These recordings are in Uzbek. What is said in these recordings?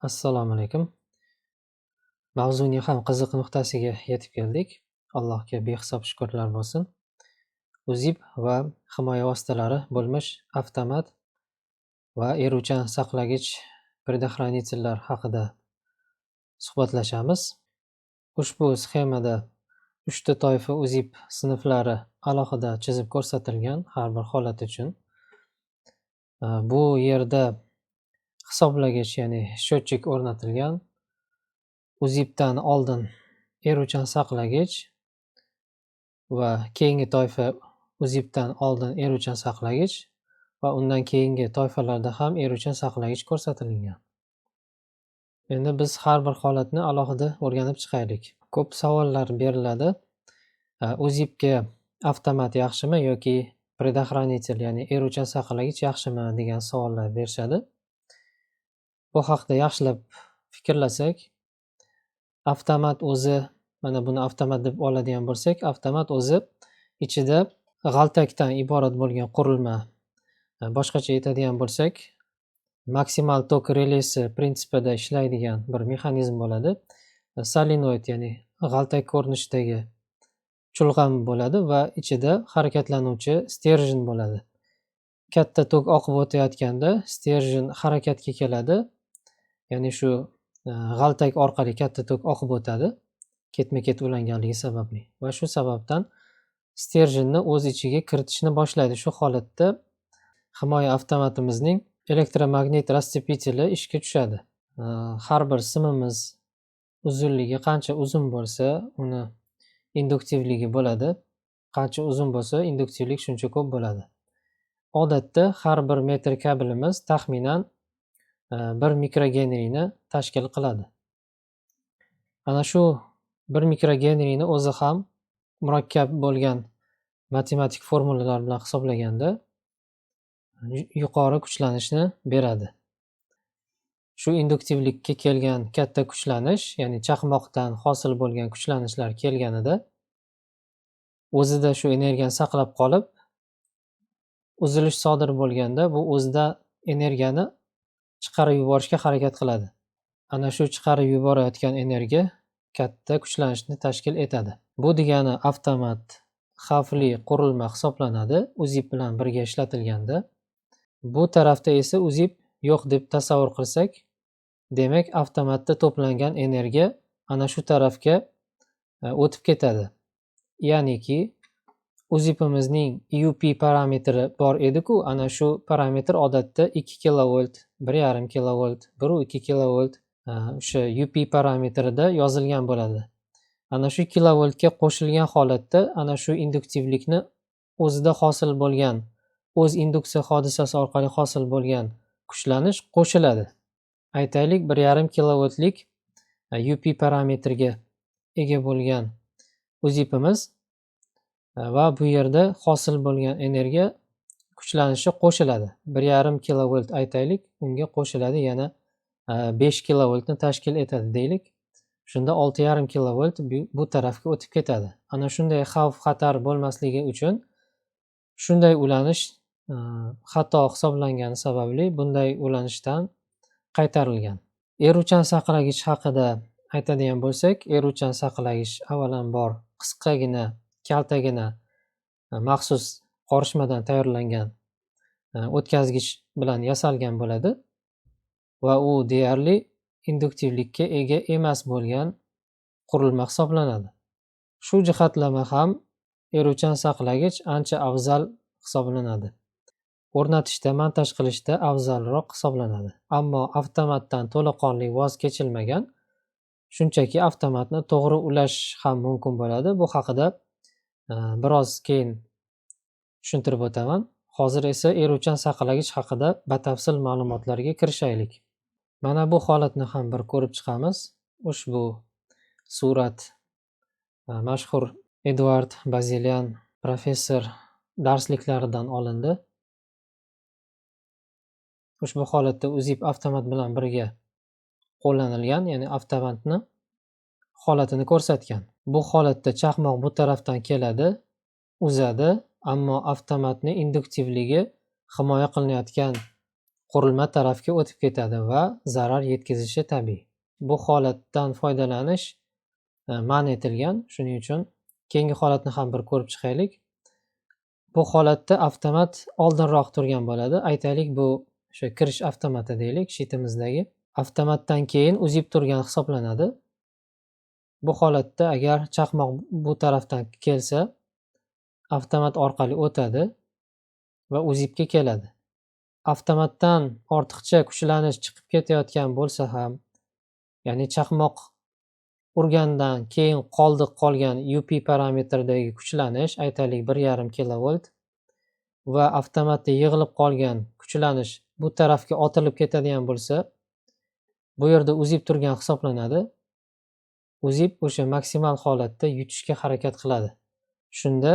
Assalomu alaykum. Mavzuning ham qiziq nuqtasiga yetib keldik. Allohga behisob shukrlar bo'lsin. UZIP va himoya vositalari bo'lmish avtomat va eruvchan saqlagich предохранитель lar haqida suhbatlashamiz. Ushbu sxemada uchta toifa UZIP sinflari alohida chizib ko'rsatilgan har bir holat uchun. Bu yerda hisoblagich, ya'ni счетчик o'rnatilgan. UZIPdan oldin eruvchan saqlagich va keyingi toifa UZIPdan oldin eruvchan saqlagich va undan keyingi toifalarda ham eruvchan saqlagich ko'rsatilgan. Endi biz har bir holatni alohida o'rganib chiqaylik. Ko'p savollar beriladi. UZIPga avtomat yaxshimi yoki предохранитель, ya'ni eruvchan saqlagich yaxshimi degan savollar berishadi. Bu haqda yaxshilab fikrlasak, avtomat o'zi, mana buni avtomat deb oladigan bo'lsak, avtomat o'zi ichida g'altakdan iborat bo'lgan qurilma. Boshqacha aytadigan bo'lsak, maksimal tok relesi prinsipida ishlaydigan bir mexanizm bo'ladi. Solenoid, ya'ni g'altak ko'rinishidagi chulg'am bo'ladi va ichida harakatlanuvchi стержень bo'ladi. Katta tok oqib o'tayotganda стержень harakatga keladi. Ya'ni shu g'altak orqali katta tok oqib o'tadi, ketma-ket ulanganligi sababli va shu sababdan стержень ni o'z ichiga kiritishni boshlaydi. Shu holatda himoya avtomatimizning elektromagnit расцепитель i ishga tushadi. Har bir simimiz uzunligi qancha uzun bo'lsa, uni induktivligi bo'ladi. Qancha uzun bo'lsa, induktivlik shuncha ko'p bo'ladi. Odatda har bir metr kabelimiz taxminan 1 mikrogenriyni tashkil qiladi. Ana shu 1 mikrogenriyni o'zi ham murakkab bo'lgan matematik formulalar bilan hisoblaganda yuqori kuchlanishni beradi. Shu induktivlikka kelgan katta kuchlanish, ya'ni chaqmoqdan hosil bo'lgan kuchlanishlar kelganida o'zida shu energiyani saqlab qolib, uzilish sodir bo'lganda bu o'zida energiyani chiqarib yuborishga harakat qiladi. Ana shu chiqarib yuborayotgan energiya katta kuchlanishni tashkil etadi. Bu degani avtomat xavfli qurilma hisoblanadi UZIP bilan birga ishlatilganda. Bu tarafda esa UZIP yo'q deb tasavvur qilsak, demak, avtomatda to'plangan energiya ana shu tarafga o'tib ketadi. Ya'niki UZIPimizning UP parametri bor edi-ku, ana shu parametr odatda 2 kilovolt, 1,5 kilovolt, 1,2 kilovolt o'sha UP parametrida yozilgan bo'ladi. Ana shu kilovoltga qo'shilgan holatda ana shu induktivlikni o'zida hosil bo'lgan, o'z induksiya hodisasi orqali hosil bo'lgan kuchlanish qo'shiladi. Aytaylik, 1,5 kilovoltlik UP parametriga ega bo'lgan UZIPimiz va bu yerda hosil bo'lgan energiya kuchlanishi qo'shiladi. 1,5 kilovolt aytaylik, unga qo'shiladi yana 5 kilovoltni tashkil etadi deylik. Shunda 6,5 kilovolt bu tarafga o'tib ketadi. Ana shunday xavf xatar bo'lmasligi uchun shunday ulanish xato hisoblangani sababli bunday ulanishdan qaytarilgan. Eruvchan saqlagich haqida aytadigan bo'lsak, eruvchan saqlagich avvalambor qisqagina, kaltagina, maxsus qorishmadan tayyorlangan o'tkazgich bilan yasalgan bo'ladi va u deyarli induktivlikka ega emas bo'lgan qurilma hisoblanadi. Shu jihatlama ham eruvchan saqlagich ancha afzal hisoblanadi. O'rnatishda, montaj qilishda afzalroq hisoblanadi. Ammo avtomatdan to'laqonli voz kechilmagan. Shunchaki avtomatni to'g'ri ulash ham mumkin bo'ladi. Bu haqida biroz keyin tushuntirib o'taman. Hozir esa eruvchan saqlagich haqida batafsil ma'lumotlarga kirishaylik. Mana bu holatni ham bir ko'rib chiqamiz. Ushbu surat mashhur Eduard Bazilyan professor darsliklaridan olindi. Ushbu holatda UZIP avtomat bilan birga qo'llanilgan, ya'ni avtomatni holatini ko'rsatgan. Bu holatda chaqmoq bu tarafdan keladi, uzadi, ammo avtomatni induktivligi himoya qilinayotgan qurilma tarafga o'tib ketadi va zarar yetkazishi tabiiy. Bu holatdan foydalanish man etilgan. Shuning uchun keyingi holatni ham bir ko'rib chiqaylik. Bu holatda avtomat oldinroq turgan bo'ladi. Aytaylik, bu o'sha kirish avtomati deylik, shitimizdagi. Avtomatdan keyin uzib turgan hisoblanadi. Bu holatda agar chaqmoq bu tarafdan kelsa, avtomat orqali o'tadi va uzibga keladi. Avtomatdan ortiqcha kuchlanish chiqib ketayotgan bo'lsa ham, ya'ni chaqmoq urgandan keyin qoldiq qolgan UP parametridagi kuchlanish, aytaylik 1,5 kilovolt va avtomatda yig'ilib qolgan kuchlanish bu tarafga otilib ketadigan bo'lsa, bu yerda uzib turgan hisoblanadi. Uzib o'sha maksimal holatda yutishga harakat qiladi. Shunda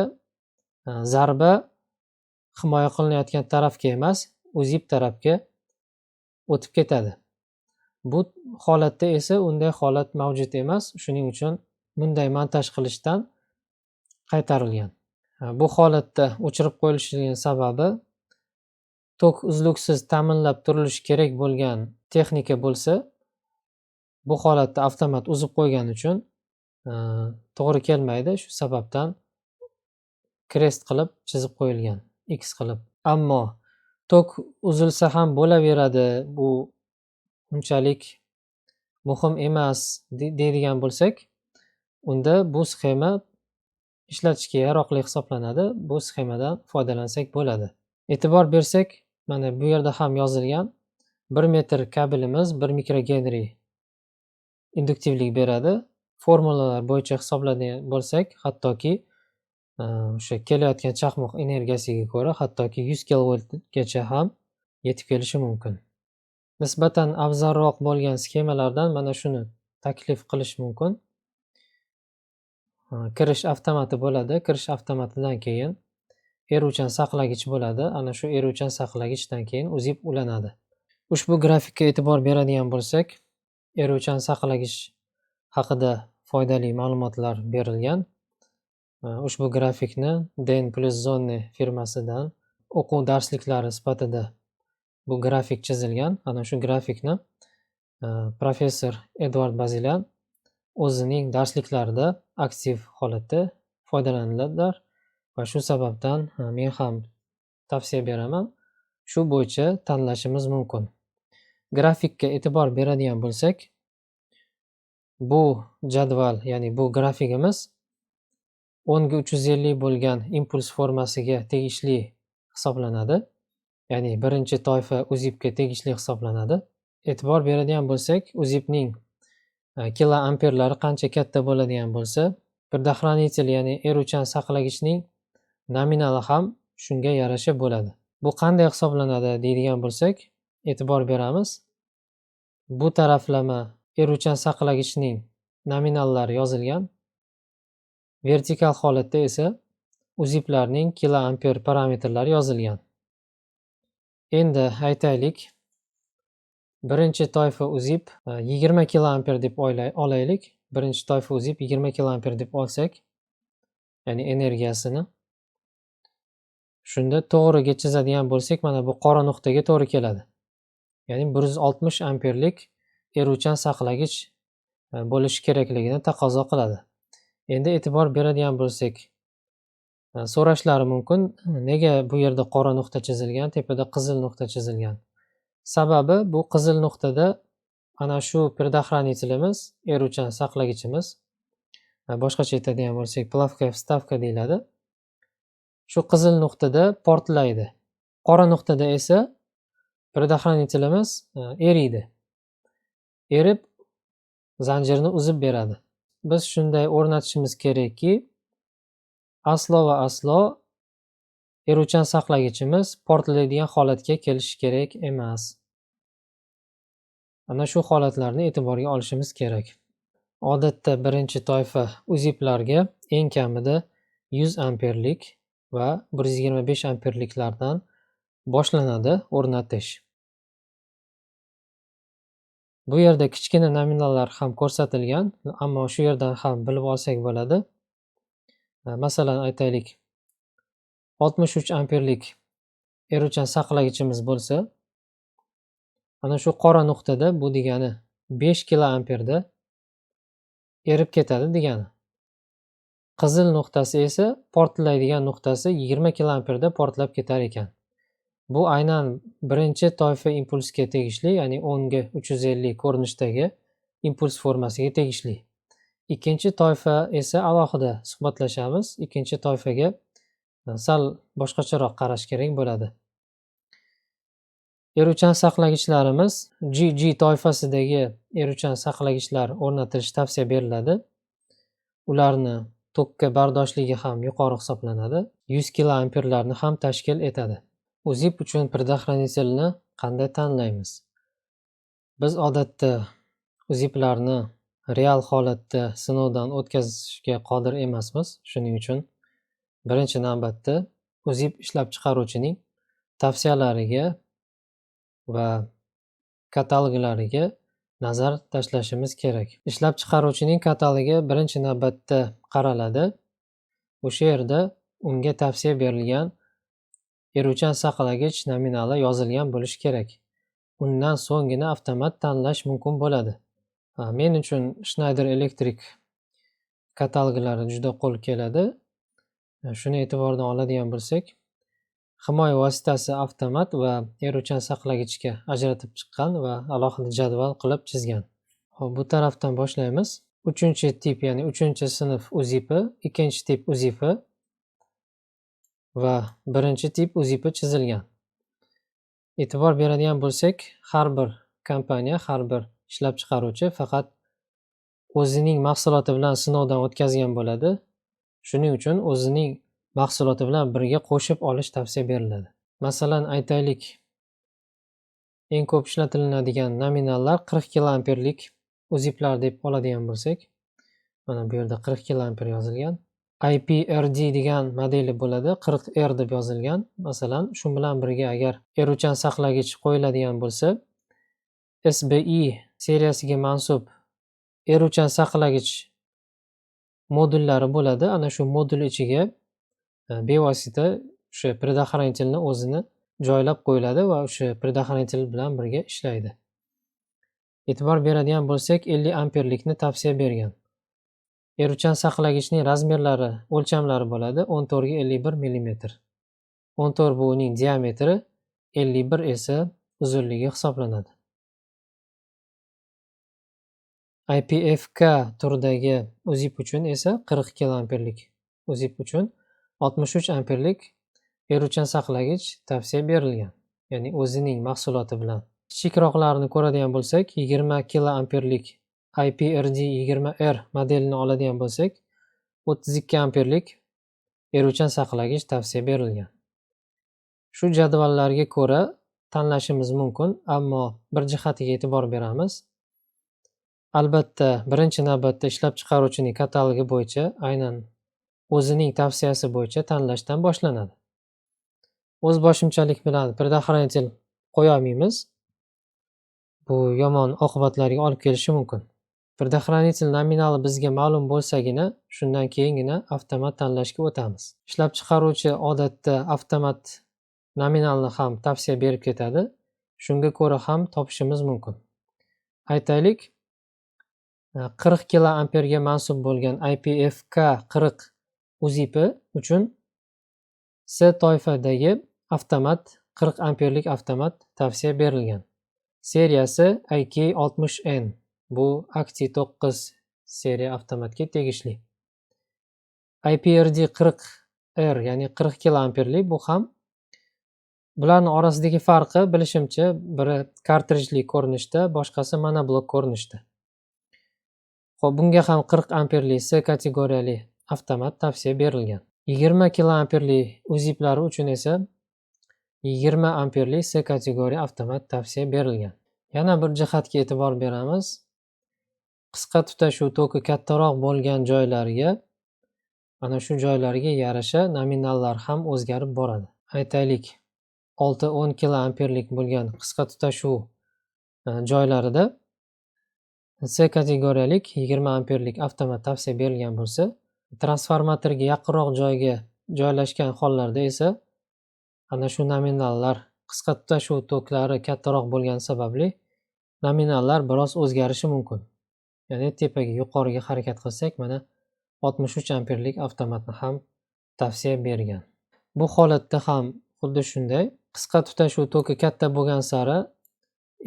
zarba himoya qilinayotgan tarafga emas, uzib tarafga o'tib ketadi. Bu holatda esa unday holat mavjud emas. Shuning uchun bunday montaj qilishdan qaytarilgan. Bu holatda o'chirib qo'yilishining sababi tok uzluksiz ta'minlab turilishi kerak bo'lgan texnika bo'lsa, bu holatda avtomat uzib qo'ygani uchun to'g'ri kelmaydi. Shu sababdan krest qilib chizib qo'yilgan, X qilib. Ammo tok uzilsa ham bo'laveradi, bu unchalik muhim emas deydigan bo'lsak, unda bu sxema ishlatishga yaroqli hisoblanadi. Bu sxemadan foydalansak bo'ladi. E'tibor bersak, mana bu yerda ham yozilgan 1 metr kabelimiz 1 mikrogenri induktivlik beradi. Formulalar bo'yicha hisoblaydigan bo'lsak, hattoki o'sha kelayotgan chaqmoq energiyasiga ko'ra hattoki 100 kilovoltgacha ham yetib kelishi mumkin. Nisbatan afzalroq bo'lgan sxemalardan mana shuni taklif qilish mumkin. Kirish avtomati bo'ladi. Kirish avtomatidan keyin eruvchan saqlagich bo'ladi. Ana shu eruvchan saqlagichdan keyin uzib ulanadi. Ushbu grafikka e'tibor beradigan bo'lsak, eruvchan saqlagich haqida foydali ma'lumotlar berilgan. Ushbu grafikni Den plus Zonne firmasidan o'quv darsliklari sifatida bu grafik chizilgan. Ana shu grafikni professor Eduard Bazilyan o'zining darsliklarida aktiv holatda foydalanadilar va shu sababdan men ham tavsiya beraman. Shu bo'yicha tanlashimiz mumkin. Grafikka e'tibor beradigan bo'lsak, bu jadval, ya'ni bu grafikimiz 10 ga 350 bo'lgan impuls formasiga tegishli hisoblanadi. Ya'ni birinchi toifa uzibga tegishli hisoblanadi. E'tibor beradigan bo'lsak, uzibning kiloamperlari qancha katta bo'ladigan bo'lsa, предохранитель, ya'ni eruvchan saqlagichning nominali ham shunga yarasha bo'ladi. Bu qanday hisoblanadi deydigan bo'lsak, e'tibor beramiz. Bu taraflama eruvchan saqlagichning nominallari yozilgan. Vertikal holatda esa uziblarning kiloamper parametrlari yozilgan. Endi aytaylik, birinchi toifa uzib 20 kiloamper deb olaylik. Birinchi toifa uzib 20 kiloamper deb olsak, ya'ni energiyasini. Shunda to'g'riga chizadigan bo'lsak, mana bu qora nuqtaga to'g'ri keladi. Ya'ni 160 amperlik eruvchan saqlagich bo'lishi kerakligini taqozo qiladi. Endi e'tibor beradigan bo'lsak, so'rashlari mumkin, nega bu yerda qora nuqta chizilgan, tepada qizil nuqta chizilgan? Sababi bu qizil nuqtada ana shu предохранитель imiz, eruvchan saqlagichimiz, boshqacha aytadigan bo'lsak, плавкая вставка deyiladi. Shu qizil nuqtada portlaydi. Qora nuqtada esa предохранитель imiz eriydi. Erib zanjirni uzib beradi. Biz shunday o'rnatishimiz kerakki, aslo va aslo eruvchan saqlagichimiz portlaydigan holatga kelishi kerak emas. Ana shu holatlarni e'tiborga olishimiz kerak. Odatda birinchi toifa uziblarga eng kamida 100 amperlik va 125 amperliklardan boshlanadi o'rnatish. Bu yerda kichkina nominallar ham ko'rsatilgan, ammo shu yerdan ham bilib olsak bo'ladi. Masalan, aytaylik, 63 amperlik eruvchan saqlagichimiz bo'lsa, Ana shu qora nuqtada, bu degani 5 kiloamperda erib ketadi degani. Qizil nuqtasi esa portlaydigan nuqtasi 20 kiloamperda portlab ketar ekan. Bu aynan birinchi toifa impulsga tegishli, ya'ni 10 ga 350 ko'rinishdagi impuls formasiga tegishli. Ikkinchi toifa esa alohida suhbatlashamiz. Ikkinchi toifaga sal boshqacharoq qarash kerak bo'ladi. Eruvchan saqlagichlarimiz GG toifasidagi eruvchan saqlagichlar o'rnatilishi tavsiya beriladi. Ularni tokka bardoshligi ham yuqori hisoblanadi. 100 kiloamperlarni ham tashkil etadi. УЗИП uchun предохранитель ni qanday tanlaymiz? Biz odatda УЗИП larni real holatda sinovdan o'tkazishga qodir emasmiz. Shuning uchun birinchi navbatda УЗИП ishlab chiqaruvchining tavsiyalariga va kataloglariga nazar tashlashimiz kerak. Ishlab chiqaruvchining katalogi birinchi navbatda qaraladi. O'sha yerda unga tavsiya berilgan eruvchan saqlagich nominali yozilgan bo'lishi kerak. Undan so'nggina avtomat tanlash mumkin bo'ladi. Men uchun Schneider Electric kataloglari juda qo'l keladi. Shuni e'tibordan oladigan bo'lsak, himoya vositasi avtomat va eruvchan saqlagichga ajratib chiqqan va alohida jadval qilib chizgan. Xo'p, bu tarafdan boshlaymiz. Uchinchi tip, ya'ni uchinchi sinf УЗИП i, ikkinchi tip УЗИП i va birinchi tip УЗИП i chizilgan. E'tibor beradigan bo'lsak, har bir kompaniya, har bir ishlab chiqaruvchi faqat o'zining mahsuloti bilan sinovdan o'tkazgan bo'ladi. Shuning uchun o'zining mahsuloti bilan birga qo'shib olish tavsiya beriladi. Masalan, aytaylik, eng ko'p ishlatiladigan nominallar 40 kiloamperlik УЗИП lar deb oladigan bo'lsak, mana bu yerda 40 kiloamper yozilgan. IPRD degan modeli bo'ladi, 40R deb yozilgan. Masalan, shu bilan birga agar eruvchan saqlagich qo'yiladigan bo'lsa, SBI seriyasiga mansub eruvchan saqlagich modullari bo'ladi. Ana shu modul ichiga bevosita o'sha предохранитель ni o'zini joylab qo'yiladi va o'sha предохранитель bilan birga ishlaydi. E'tibor beradigan bo'lsak, 50 amperlikni tavsiya bergan. Eruvchan saqlagichning размер lari, o'lchamlari bo'ladi 14 ga 51 millimetr. 14 bu uning diametri, 51 esa uzunligi hisoblanadi. IPFK turidagi УЗИП uchun esa 40 kiloamperlik УЗИП uchun 63 amperlik eruvchan saqlagich tavsiya berilgan. Ya'ni o'zining mahsuloti bilan. Kichikroqlarini ko'radigan bo'lsak, 20 kiloamperlik IPRD 20R modelini oladigan bo'lsak, 32 amperlik eruvchan saqlagich tavsiya berilgan. Shu jadvallarga ko'ra tanlashimiz mumkin, ammo bir jihatiga e'tibor beramiz. Albatta, birinchi navbatda ishlab chiqaruvchining katalogi bo'yicha, aynan o'zining tavsiyasi bo'yicha tanlashdan boshlanadi. O'zboshimchalik bilan предохранитель qo'ya olmaymiz. Bu yomon oqibatlarga olib kelishi mumkin. Предохранитель nominali bizga ma'lum bo'lsagina, shundan keyingina avtomat tanlashga o'tamiz. Ishlab chiqaruvchi odatda avtomat nominalni ham tavsiya berib ketadi. Shunga ko'ra ham topishimiz mumkin. Aytaylik, 40 kiloamperga mansub bo'lgan IPFK 40 УЗИП i uchun S toifadagi avtomat 40 amperlik avtomat tavsiya berilgan. Seriyasi IK60N. Bu ACTI 9 seriya avtomatga tegishli. IPRD 40R, ya'ni 40 kiloamperlik, bu ham bularning orasidagi farqi, bilishimcha, biri kartrijli ko'rinishda, boshqasi monoblok ko'rinishda. Xo'p, bunga ham 40 amperli S kategoriyali avtomat tavsiya berilgan. 20 kiloamperli УЗИП lari uchun esa 20 amperli S kategoriya avtomat tavsiya berilgan. Yana bir jihatga e'tibor beramiz. Qisqa tutashuv toki kattaroq bo'lgan joylarga, mana shu joylarga yarasha nominallar ham o'zgarib boradi. Aytaylik, 6-10 kiloamperlik bo'lgan qisqa tutashuv joylarida C kategoriyalik 20 amperlik avtomat tavsiya berilgan bo'lsa, transformatorga yaqinroq joyga joylashgan hollarda esa ana shu nominallar Qisqa tutashuv toklari kattaroq bo'lgani sababli nominallar biroz o'zgarishi mumkin. Ya'ni tepaga, yuqoriga harakat qilsak, mana 63 amperlik avtomatni ham tavsiya bergan. Bu holatda ham xuddi shunday, qisqa tutashuv toki katta bo'lgan sari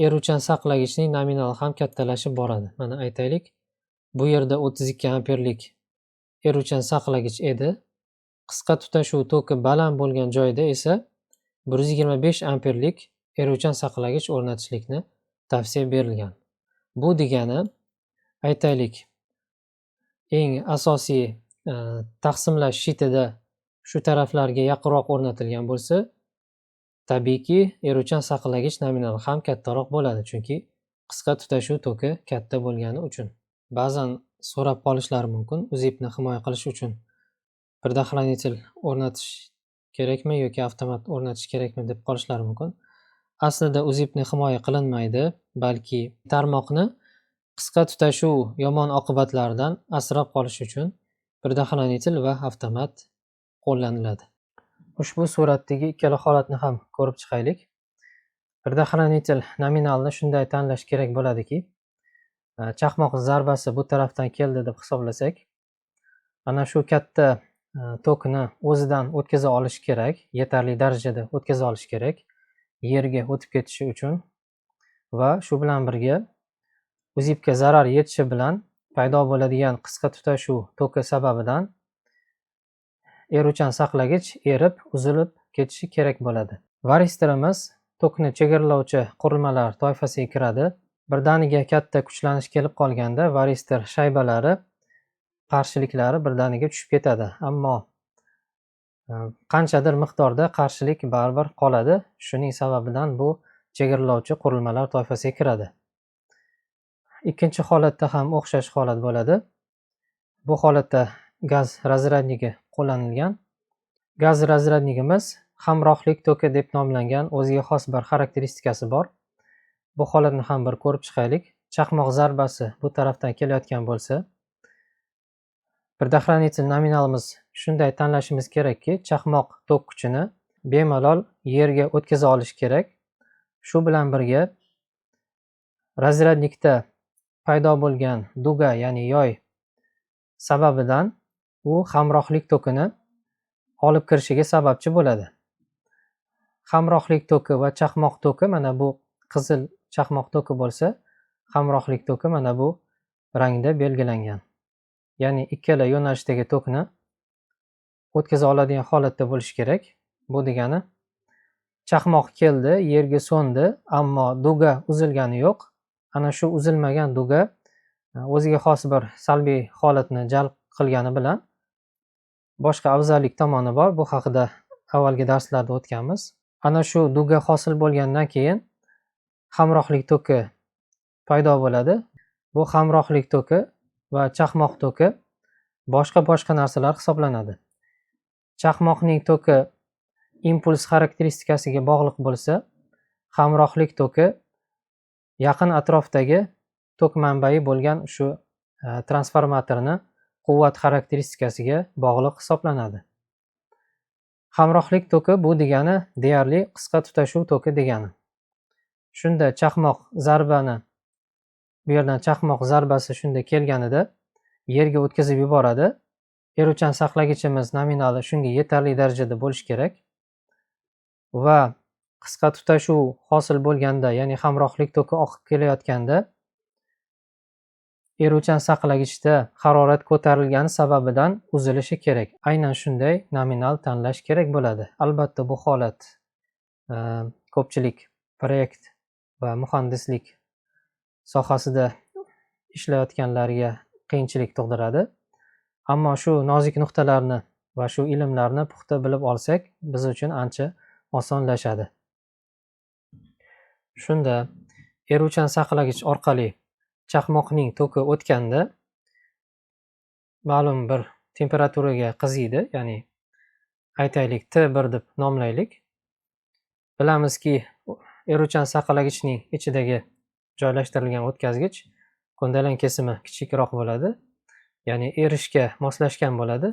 eruvchan saqlagichning nominali ham kattalashib boradi. Mana aytaylik, bu yerda 32 amperlik eruvchan saqlagich edi. Qisqa tutashuv toki baland bo'lgan joyda esa 125 amperlik eruvchan saqlagich o'rnatishlikni tavsiya berilgan. Bu degani, aytaylik, eng asosiy taqsimlash shitida shu taraflarga yaqinroq o'rnatilgan bo'lsa, tabiiyki eruvchan saqlagich nominali ham kattaroq bo'ladi, chunki qisqa tutashuv toki katta bo'lgani uchun. Ba'zan so'rab qolishlari mumkin, UZIPni himoya qilish uchun предохранитель o'rnatish kerakmi yoki avtomat o'rnatish kerakmi deb qolishlari mumkin. Aslida UZIPni himoya qilinmaydi, balki tarmoqni qisqa tutashuv yomon oqibatlaridan asrab qolish uchun предохранитель va avtomat qo'llaniladi. Ushbu suratdagi ikkala holatni ham ko'rib chiqaylik. Предохранитель nominalni shunday tanlash kerak bo'ladiki, chaqmoq zarbasi bu tarafdan keldi deb hisoblasak, ana shu katta tokni o'zidan o'tkaza olish kerak, yetarli darajada o'tkaza olish kerak yerga o'tib ketishi uchun va shu bilan birga UZIPga zarar yetishi bilan paydo bo'ladigan qisqa tutashuv toki sababidan eruvchan saqlagich erib, uzilib ketishi kerak bo'ladi. Varistorimiz tokni chegaralovchi qurilmalar toifasiga kiradi. Birdaniga katta kuchlanish kelib qolganda varistor shaybalari qarshiliklari birdaniga tushib ketadi. Ammo qanchadir miqdorda qarshilik baribir qoladi. Shuning sababidan bu chegaralovchi qurilmalar toifasiga kiradi. Ikkinchi holatda ham o'xshash holat bo'ladi. Bu holatda gaz разряднigi qo'llanilgan. Gaz разряднигimiz hamrohlik toki deb nomlangan o'ziga xos bir xarakteristikasi bor. Bu holatni ham bir ko'rib chiqaylik. Chaqmoq zarbasi bu tarafdan kelayotgan bo'lsa, предохранитель nominalimiz shunday tanlashimiz kerakki, chaqmoq tok kuchini bemalol yerga o'tkaza olish kerak. Shu bilan birga разрядникda paydo bo'lgan дуга, ya'ni yoy sababidan u hamrohlik tokini olib kirishiga sababchi bo'ladi. Hamrohlik toki va chaqmoq toki, mana bu qizil chaqmoq toki bo'lsa, hamrohlik toki mana bu rangda belgilangan. Ya'ni ikkala yo'nalishdagi tokni o'tkaza oladigan holatda bo'lishi kerak. Bu degani, chaqmoq keldi, yerga so'ndi, ammo дуга uzilgani yo'q. Ana shu uzilmagan дуга o'ziga xos bir salbiy holatni jalb qilgani bilan boshqa afzallik tomoni bor. Bu haqida avvalgi darslarda o'tganmiz. Ana shu дуга hosil bo'lgandan keyin hamrohlik toki paydo bo'ladi. Bu hamrohlik toki va chaqmoq toki boshqa boshqa narsalar hisoblanadi. Chaqmoqning toki impuls xarakteristikasiga bog'liq bo'lsa, hamrohlik toki yaqin atrofdagi tok manbai bo'lgan shu transformatorni quvvat xarakteristikasiga bog'liq hisoblanadi. Hamrohlik toki bu degani deyarli qisqa tutashuv toki degani. Shunda chaqmoq zarbani, bu yerdan chaqmoq zarbasi shunda kelganida yerga o'tkazib yuboradi. Eruvchan saqlagichimiz nominali shunga yetarli darajada bo'lishi kerak va qisqa tutashuv hosil bo'lganda, ya'ni hamrohlik toki oqib kelayotganda eruvchan saqlagichda harorat ko'tarilgani sababidan uzilishi kerak. Aynan shunday nominal tanlash kerak bo'ladi. Albatta, bu holat ko'pchilik proyekt va muhandislik sohasida ishlayotganlarga qiyinchilik tug'diradi. Ammo shu nozik nuqtalarni va shu ilmlarni puxta bilib olsak, biz uchun ancha osonlashadi. Shunda eruvchan saqlagich orqali chaqmoqning toki o'tganda ma'lum bir temperaturaga qiziydi, ya'ni aytaylik, T1 deb nomlaylik. Bilamizki, eruvchan saqlagichning ichidagi joylashtirilgan o'tkazgich ko'ndalang kesimi kichikroq bo'ladi, ya'ni erishga moslashgan bo'ladi.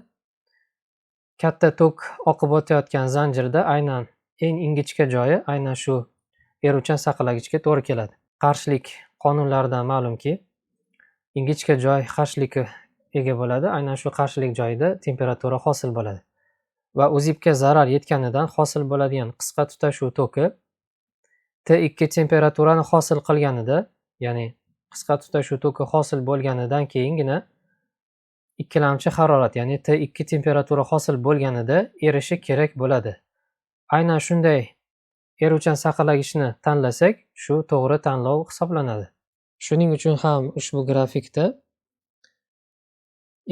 Katta tok oqib o'tayotgan zanjirda aynan Eng ingichka joyi aynan shu eruvchan saqlagichga to'g'ri keladi. Qarshilik qonunlaridan ma'lumki, ingichka joy qarshilikka ega bo'ladi. Aynan shu qarshilik joyida temperatura hosil bo'ladi. Va uzibga zarar yetganidan hosil bo'ladigan qisqa tutashuv toki T2 temperaturani hosil qilganida, ya'ni qisqa tutashuv toki hosil bo'lganidan keyingina ikkilamchi harorat, ya'ni T2 temperatura hosil bo'lganida erishi kerak bo'ladi. Aynan shunday eruvchan saqlagichni tanlasak, shu to'g'ri tanlov hisoblanadi. Shuning uchun ham ushbu grafikda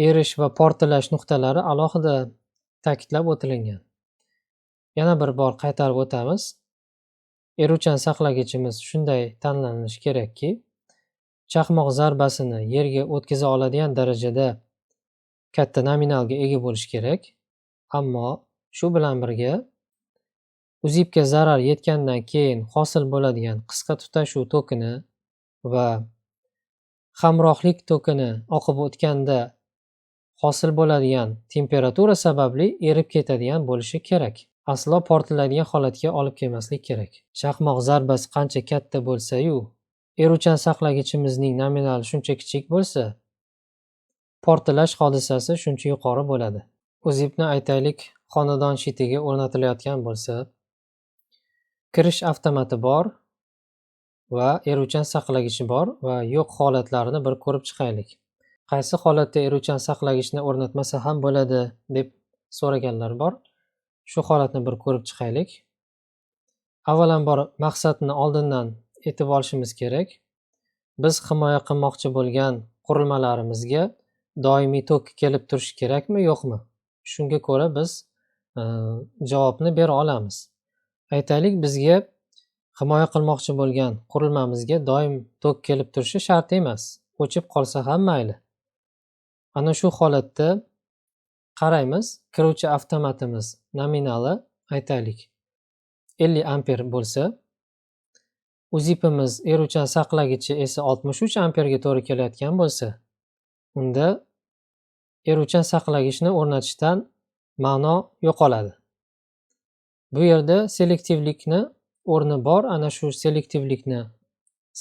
erish va portlash nuqtalari alohida ta'kidlab o'tilingan. Yana bir bor qaytarib o'tamiz. Eruvchan saqlagichimiz shunday tanlanishi kerakki, chaqmoq zarbasini yerga o'tkaza oladigan darajada katta nominalga ega bo'lishi kerak. Ammo shu bilan birga uzibga zarar yetgandan keyin hosil bo'ladigan qisqa tutashuv tokini va hamrohlik tokini oqib o'tganda hosil bo'ladigan temperatura sababli erib ketadigan bo'lishi kerak. Aslo portlaydigan holatga olib kelmaslik kerak. Chaqmoq zarbasi qancha katta bo'lsa-yu, eruvchan saqlagichimizning nominali shuncha kichik bo'lsa, portlash hodisasi shuncha yuqori bo'ladi. Uzibni aytaylik, xonadon shitiga o'rnatilayotgan bo'lsa, kirish avtomati bor va eruvchan saqlagichi bor va yo'q holatlarini bir ko'rib chiqaylik. Qaysi holatda eruvchan saqlagichni o'rnatmasa ham bo'ladi deb so'raganlar bor. Shu holatni bir ko'rib chiqaylik. Avvalambor maqsadni oldindan aytib olishimiz kerak. Biz himoya qilmoqchi bo'lgan qurilmalarimizga doimiy tok kelib turishi kerakmi, yo'qmi? Shunga ko'ra biz javobni bera olamiz. Aytaylik, bizga himoya qilmoqchi bo'lgan qurilmamizga doim tok kelib turishi shart emas. O'chib qolsa ham mayli. Ana shu holatda qaraymiz, kiruvchi avtomatimiz nominali aytaylik 50 amper bo'lsa, uzipimiz eruvchan saqlagichi esa 63 amperga to'g'ri kelayotgan bo'lsa, unda eruvchan saqlagichni o'rnatishdan ma'no yo'qoladi. Bu yerda selektivlikni o'rni bor. Ana shu selektivlikni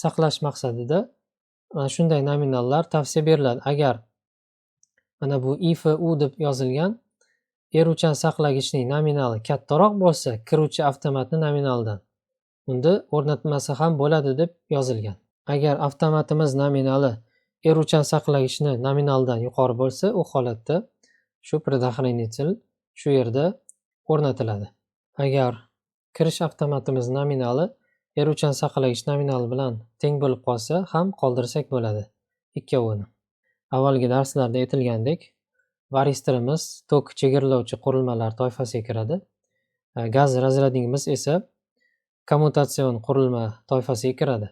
saqlash maqsadida mana shunday nominallar tavsiya beriladi. Agar mana bu IFU deb yozilgan eruvchan saqlagichning nominali kattaroq bo'lsa, kiruvchi avtomatni nominalidan, unda o'rnatmasa ham bo'ladi deb yozilgan. Agar avtomatimiz nominali eruvchan saqlagichni nominalidan yuqori bo'lsa, u holatda shu предохранитель shu yerda o'rnatiladi. Agar kirish avtomatimiz nominali eruvchan saqlagich nominali bilan teng bo'lib qolsa ham qoldirsak bo'ladi ikkovini. Avvalgi darslarda aytilgandek, varistorimiz tok chegaralovchi qurilmalar toifasiga kiradi. Gaz разрядник imiz esa kommutatsion qurilma toifasiga kiradi.